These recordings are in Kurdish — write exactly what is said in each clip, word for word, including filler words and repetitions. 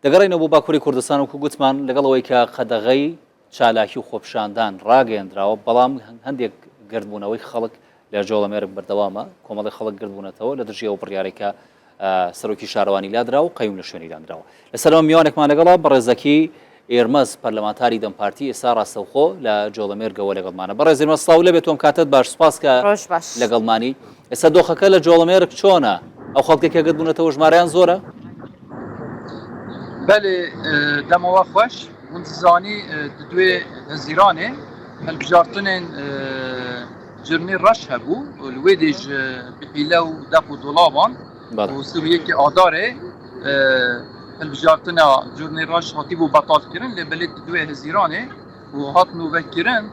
دەگەڕێینەوە بۆ باکووری کوردستان، وەکو گوتمان، لەگەڵ ئەوەی کە قەدەغەی چالاکی و خۆپیشاندان ڕاگەیەندراوە، بەڵام هەندێک گردبوونەوەی خەڵک لە جۆڵەمێرگ بەردەوامە. کۆمەڵی خەڵک گردبوونەتەوە لە دژی ئەو بڕیارێکە، ئە، سەرۆکی شارەوانی لادراوە و قەیوم لە شوێنی دانراوە. لەسەر ئەمە میوانێکمان لەگەڵە بەڕێزەکی ئێرمەز، پەرلەمانتاری دەم پارتی، ئێستا ڕاستەوخۆ لە جۆڵەمێرگەوە لەگەڵمانە. بەڕێز ئێرمەز، سڵاو لێبێت، تۆم کاتت باش، سپاس کە ڕۆژ باش. لەگەڵمانی. ئێستا دۆخەکە لە جۆڵەمێرگ چۆنە؟ ئەو خەڵکێک کە گردبوونەتەوە ژمارەیان زۆرە؟ Belê, e, dema we xweş. Hûn dizanî, e, di duê Hezîranê hilbijartinên, e, Cûrnê Reş hebû. Li wê dê ji bi hîle û deq û dolaban Belê. û sî û yekê Adarê, e, hilbijartina Cûrnê Reş hatibû betalkirin, lê belê di duê Hezîranê û hat novekirin,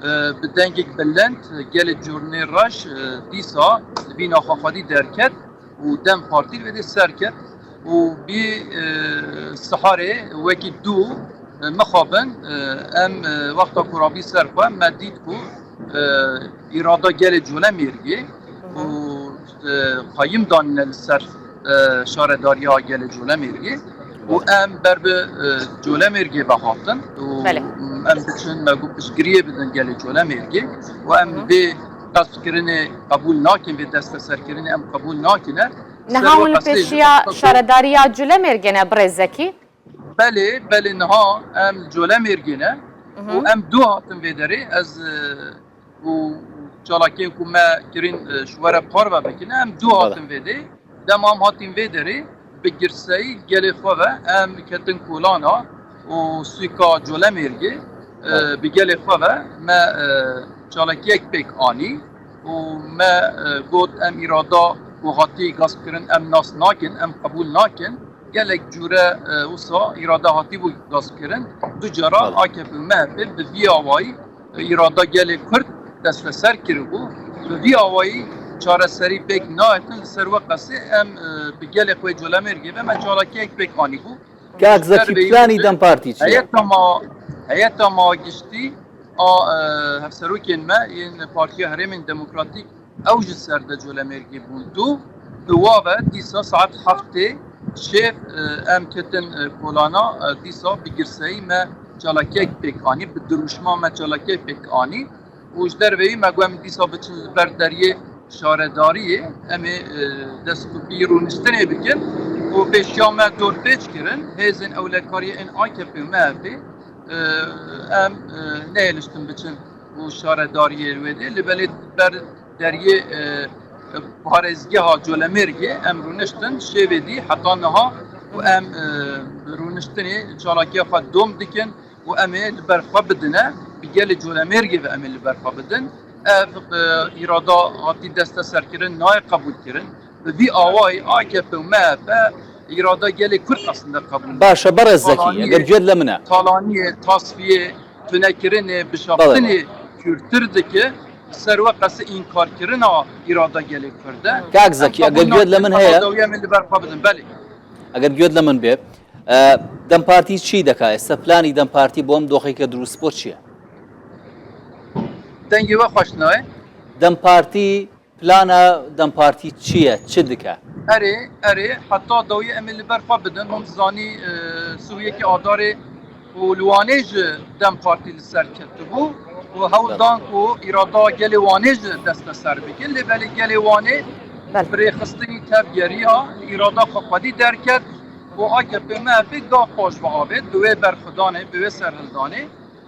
e, bi dengek bilind gelê Cûrnê Reş, e, dîsa li vî naxa xwedî derket û DEM Partî li wê dê ser ket û bî, e, siharê wekî dû, e, mixabin, e, em, e, wexta ku rabî ser xwe me dît ku, e, îrada gelê Colemêrgê û, e, qayim danîne li ser, e, şaredariya gelê Colemêrgê û Belê. em ber bi, e, Colemêrgê ve hatin û Belê. em diçin me got piştgiriyê bidin gelê Colemêrgê û em Hı hı. vê qespkirinê qebûl nakin, vê desteserkirinê em qebûl nakine. Niha Ser hûn li qesê ji pêşiya qesê şaredariya Culemêrgê ne, birêz Zekî? Belê, belê, niha em Colemêrgê ne Hı hı. û em dû hatin vê derê. Ez, e, û çalakiyên ku me kirin, e, ji we re parve bikin, em dû Belê. hatin vê dê. Dema em hatin vê derê, bi girseyî gelê xwe ve em ketin kolana û sûka Colemêrgê, e, Belê. bi gelê xwe ve me, e, çalakiyek pêk anî û me, e, got, em îrada ku hatî gaspkirin em nas nakin, em qebûl nakin. Gelek cûre, e, wisa îrada hatîbû gaspkirin. Du cara Belê. A K P û M H P bi vî awayî, e, îrada gelê Kurd desteser kiribû. Bi vî awayî çareserî pêk naetin. Li ser we qesê em, e, bi gelê xwe Colemêrgê ve me çalakiyek pêk anîbû. Kak Zekî, Ji ber vê planî yekê DEM Partî çi ye? Heyeta ma, heyeta ma giştî a, e, hevserokên me yên Partiya Herêmên Demokratîk ew ji ser de Colemêrgê bûn. Du, bi wa ve dîsa saet heftê şêv, e, em ketin, e, kolana, e, dîsa bi girseyî me çalakiyek pêk anî, bi dirûşma me çalakiyek pêk anî. Û ji derveyî me got em dîsa biçin li ber deriyê şaredariyê, em ê, e, destûpî rûniştinê bikin û pêşiya me dorpêç kirin. Hêzên ewlekariyê ên A K P û M H P, e, em, e, nehêliştin biçin û şaredariyê wê dê. Li belê ber deriyê, e, parêzgeha Colemêrgê em rûniştin şêvê dî heta niha û em, e, rûniştinê çalakiya xwe dom dikin. û em ê li ber xwe bidine, bi gelê Colemêrgê ve em ê li ber xwe bidin. Ev, e, îrada hatî desteserkirin, nayê qebûlkirin. Bi vî awayî A K P û M H P îrada gelê Kurd aslında qebûl Baş e, berez Zekî, Talaniyê, eger guya li min e. Talaniyê, tasfiyê, tunekirinê, Belê, bişaftinê belê. kûrtir dike, ser we qesê înkarkirina îrada gelê Kurd e. Kak Zekî, Em eger qebûl guya li nakin, min heye. Dawiya min li ber xwe bidin, belê. Eger guya li min bê, e, DEM Partî çi dike? Êsta planî DEM Partî bo em doxeke dirûst bo çi ye? Dengê we xweş nayê. DEM Partî, plana DEM Partî çi ye? Çi dike? Erê, erê, heta dawiyê em ê li ber xwe bidin. Hûn dizanî, e, sî û yekê Adarê û li Wanê jî DEM Partî li ser ketibû û hewl Belê. dan ku îrada gelê Wanê jî desteser bikin. Lê belê gelê Wanê Belê. bi rêxistinî tevgeriya, îrada xwe xwedî derket û A K P M H P gava paş ve avêt, bi wê berxwedanê, bi wê serhildanê.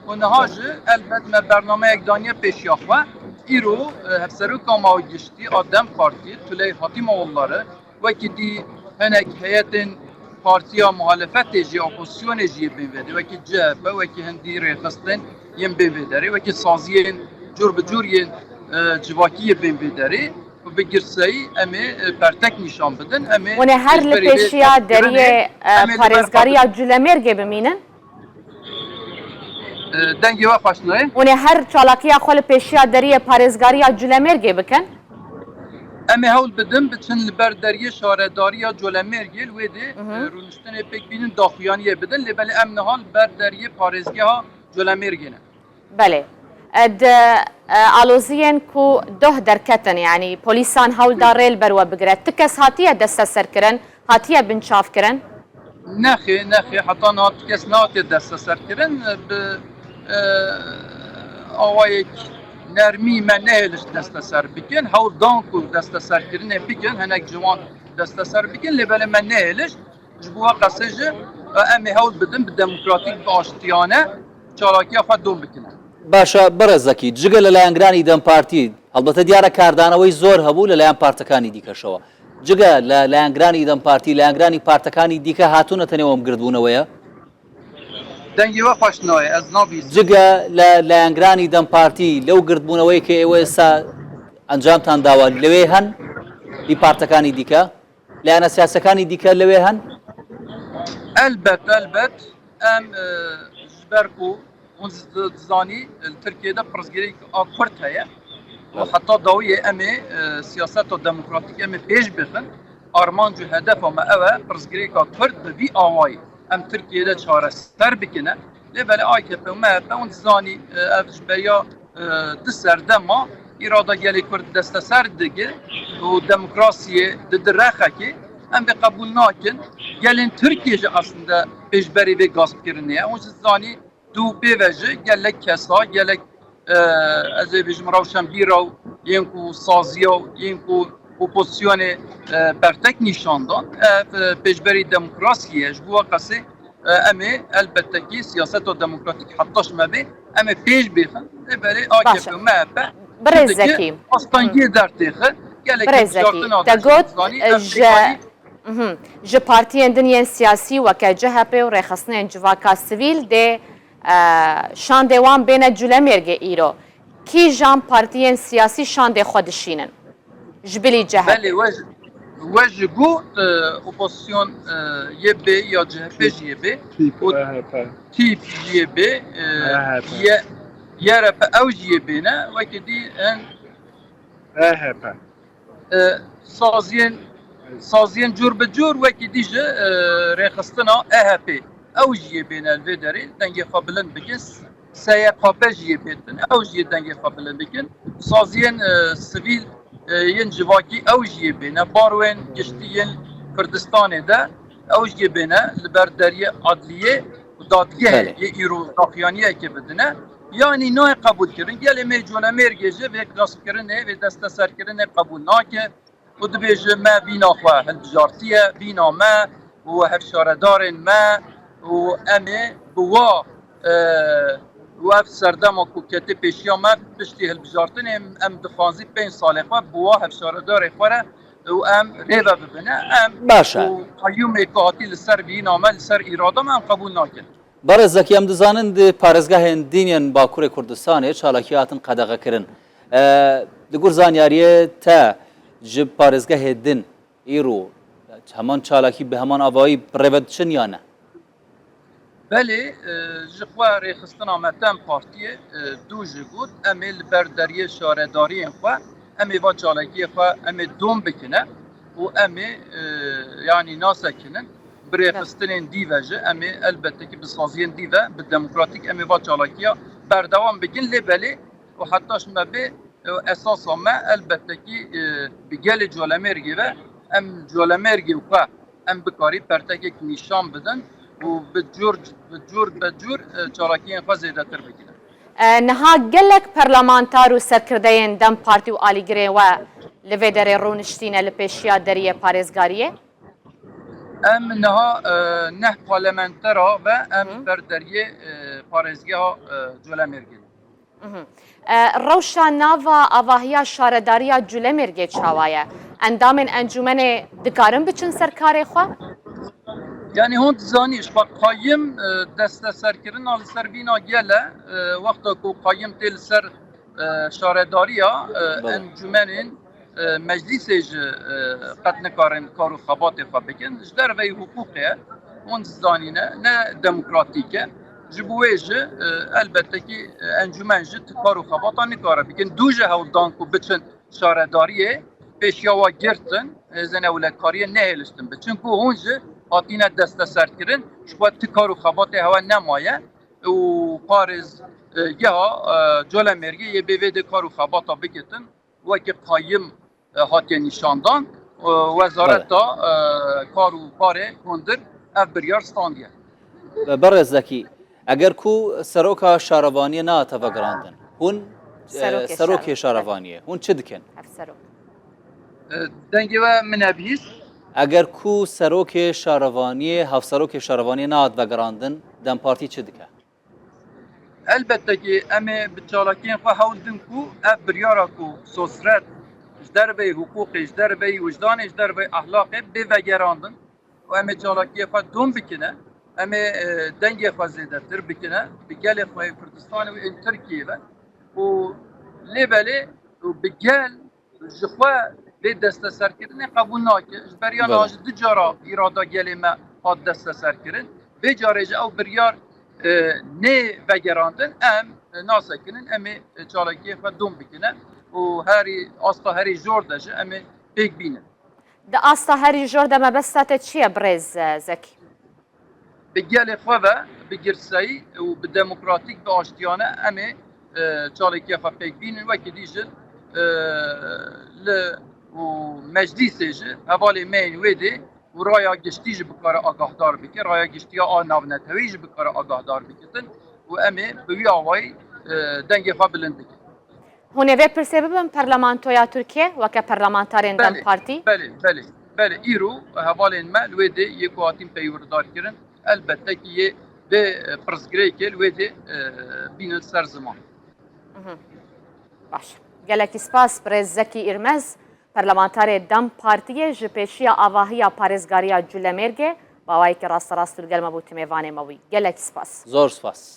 Û niha Belê. jî elbet me bernameyek daniye pêşiya xwe. Îro, e, hevseroka me û giştî a DEM Partî, Tulay Hatîmoğulları, wekî dî hinek heyetên partiya muhalefetê jî, opozisyonê jî yê bên vê derê, wekî C H P, wekî hindî rêxistin yên bên vê derê, wekî saziyên cûr bi cûr yên, e, civakî yê bên vê derê. Û bi girseyî em ê, e, pertek nîşan bidin, em ê Hûn ê her li pêşberî vê pêşiya tevkirinê, deriyê, e, em ê li ber xwe parêzgariya bidin. Culemêrgê bimînin? E, dengê we xweş nayê. Hûn ê her çalakiya xwe li pêşiya deriyê parêzgariya Culemêrgê bikin? Em ê hewl bidin, biçin li ber deriyê şaredariya Colemêrgê, li wê dê, Mhm. e, rûniştinê pêk bînin, daxuyaniyê bidin, lê belê em niha li ber deriyê parêzgeha Colemêrgê ne. Belê. E, di, e, aloziyên ku doh derketin, yanî polîsan hewl da rê li ber we bigire. Ti kes hatiye desteserkirin, hatiye binçavkirin? Nexê, nexê, heta niha tu kes nehatiye desteserkirin, bi, e, awayek nermî me nehêliş desteser bikin. Hewl dan ku desteserkirinê bikin, hinek ciwan desteser bikin, lê belê me nehêliş. Ji bo we qesê jî, e, em ê hewl bidin bi demokratîk, bi aştiyane çalakiya xwe dom bikine. باشە، بەڕێز زەکی، جگە لە لایەنگرانی دەم پارتی، هەڵبەتە دیارە کاردانەوەی زۆر هەبوو لە لایەن پارتەکانی دیکەشەوە. جگە لە لایەنگرانی دەم پارتی، لایەنگرانی پارتەکانی دیکە هاتوونەتە نێو ئەم گردبوونەوەیە؟ دەنگی وە خۆش نایە، ئەز نابیست. جگە لە لایەنگرانی دەم پارتی، لەو گردبوونەوەی کە ئێوە ئێستا ئەنجامتان داوە، لەوێ هەن؟ لی پارتەکانی دیکە، لایەنە سیاسەکانی دیکە لەوێ هەن؟ ئەلبەت، ئەلبەت. ئەم، ئە، ji ber ku hûn dizanî, li Tirkiyê de pirsgirêk a Kurd heye. Û heta dawiyê em ê, e, siyaseta demokratîk em ê pêş bixin. Armanc û hedefa me ew e, pirsgirêka Kurd bi vî awayî em Tirkiyê de çareser bikine. Lê belê A K P û M H P hûn dizanî, e, ev ji beriya, e, du serdema îrada gelê Kurd desteser dike û demokrasiyê didi rexekê. Em vê qebûl nakin. Gelên Tirkiyê jî aslında pêşberî vê gaspkirinê ye. Hûn jî dizanî, dû pê ve jî gelek kesa, gelek, e, ez ê bêjim rewşenbîra û yên ku saziya û yên ku opozisyonê, e, bertek nîşan dan. Ev, e, pêşberî demokrasiyê ye. Ji bo qesê, e, em ê elbette kî siyaseta demokratîk heta ji me bê, em ê pêş bêxin. Lê belê A K P û M H P Birêz Zekî. Astengiyê dertêxe. Gelek Birêz Zekî, te got, e, ji Mhm. Ji partiyên din yên siyasî weke C H P û rêxistinên civaka sivîl dê, e, şandê wan bêne Culemêrgê îro. Kîjan partiyên siyasî şandê xwe dişînin? Ji bilî C H P. Belê, we ji, we ji got, e, opozisyon, e, yê bê ya C H P jî yê bê. Tîp, û E H P. Tîp jî yê bê, e, M H P. Ye, Y R P ew jî yê bê ne. Wekî dî en E H P. E, saziyên, saziyên cûr bi cûr wekî dî ji, e, rêxistina E H P. Ew jî yê bêne li vê derê dengê xwe bilind bikin. S Y K P jî yê bêtin. Ew jî yê dengê xwe bilind bikin. Saziyên, e, sivîl, e, yên civakî ew jî yê bêne. Barwên giştî yên Kurdistanê de ew jî yê bêne li ber deriyê adliyê û dadgehê Belê. yê îro daxuyaniyekê bidine. Yanî nayê qebûlkirin. Gelê me Colemêrgê jî vê gaspkirinê, vê desteserkirinê qebûl nake û dibêje me vîna xwe hilbijartiye, vîna me û hevşaredarên me û em ê bi wa, e, û ev serdema ku ketê pêşiya me piştî hilbijartinê em dixwazî pênc salê xwe bi wa hevşaredarê xwe re û em rê ve bibine. Em Baş e. û qeyûmê ku hatî li ser vîna me, li ser îrada me em qebûl nakin. Berêz Zekî, em dizanin di parêzgehên din yên Bakurê Kurdistanê çalakî hatin qedexekirin. E, di gor zanyariyê te ji parêzgehê din îro heman çalakî bi heman avayî bi rê ve diçin ya ne? Belê, e, ji xwe rêxistina me DEM Partiyê, e, dû jî got, em ê li ber deriyê şaredariyên xwe, em ê va çalakiyê xwe, em ê dom bikine û em ê, e, yanî nasekinin. Bi rêxistinên dî ve jî em ê elbette ki bi saziyên dî ve, bi demokratîk em ê va çalakiya berdewam bikin. Lê belê û heta ji me bê, e, esasa me elbette ki, e, bi gelê Colemêrgê ve em Colemêrgê xwe em bikarî pertekek nîşan bidin û bi cur, bi cur be cur, e, çalakiyên xwe zêdetir bikinin. E, niha gelek parlamentar û serkirdeyên DEM Partî û alîgirên we li vê derê rûniştîne li pêşiya deriyê parêzgariyê? Em niha, e, neh parlamentera ve em Hı. ber deriyê, e, parêzgeha, e, Colemêrgê ne. Mhm. E, rewşa nava avahiya şaredariya Culemêrgê çawa ye? Endamên encûmenê dikarin biçin ser karê xwe? Yanî hûn dizanî, ji xwe qayim, e, desteserkirina li ser vîna gel e, e, wexta ku qayim tê li ser, e, şaredariya, e, Belê. encûmenên, e, meclîsê jî, e, qet nikarin kar û xebatê xwe bikin. Ji derveyî hiqûqê ye. Hûn dizanîne, ne demokratîk e. Ji bo wê jî, e, elbette kî, e, encûmen jî ti kar û xebata nikare bikin. Dû ji hewl dan ku biçin şaredariyê, pêşiya wa girtin, hêzên ewlekariyê nehêliştin bi. Çimku hûn jî hatîne desteserkirin, ji xwe ti kar û xebatê hewe nemaye û parêz, e, geha, e, Colemêrgê yê bê vê dê kar û xebata bikitin. Wekî qayim, e, hatiye nîşandan, e, wezareta, Bele. e, kar û barê hundir ev biryar standiye. Berêz Zekî, eger ku seroka şarevaniyê nehate vegerandin, hûn, e, Serokê serokê şarevaniyê. Şarevaniyê, hûn çi dikin? Ev serok. E, dengê we min nebihîst. Eger ku serokê şarevaniyê, hevserokê şarevaniyê nehat vegerandin, DEM Partî çi dike? Elbette ki em ê bi çalakiyên xwe hewl din ku ev biryara ku sosret ji derveyî hiqûqê, ji derveyî wijdanê, ji derveyî ehlaqê bê vegerandin û em ê çalakiyê xwe dom bikine, em ê, e, dengê xwe zêdetir bikine bi gelê xwe yê Kurdistanê û ên Tirkiyê ve û lê belê û bi gel ji xwe vê desteserkirinê qebûl nake. Ji beriya niha jî du cara îrada gelê me hat desteserkirin. Vê carê jî ew biryar, e, nê vegerandin, em, e, nasekinin, em ê, e, çalakiyê xwe dom bikine û herî asta herî jor de jî em ê pêk bînin. Di asta herî jor de mebesta te çi ye birêz, e, Zekî? Bi gelê xwe ve, bi girseyî û bi demokratîk, bi aştiyane em ê, e, çalakiyê xwe pêk bînin. Wekî dî jî, e, li û meclîsê jî hevalê me yên wê dê û raya giştî jî bikare agahdar bike, raya giştiya a navnetewî jî bikare agahdar bikitin û em ê bi wî awayî, e, dengê xwe bilind bikin. Hûn ê vê pirsê bibin parlamentoya Tirkiye weke parlamentarên DEM Belê, Partî? Belê, belê, belê. Îro hevalên me li wê dê yê ku hatin peywirdarkirin, elbette ki yê vê, e, pirsgirêkê li wê dê, e, bînin ser ziman. Mhm. Baş. Gelekî spas birêz Zekî Îrmez, parlamentarê DEM Partiyê ji pêşiya avahiya parêzgariya Culemêrgê, bi awayekî rasterast li gel me bû, timê vanê me bûyî. Gelekî spas. Zor spas.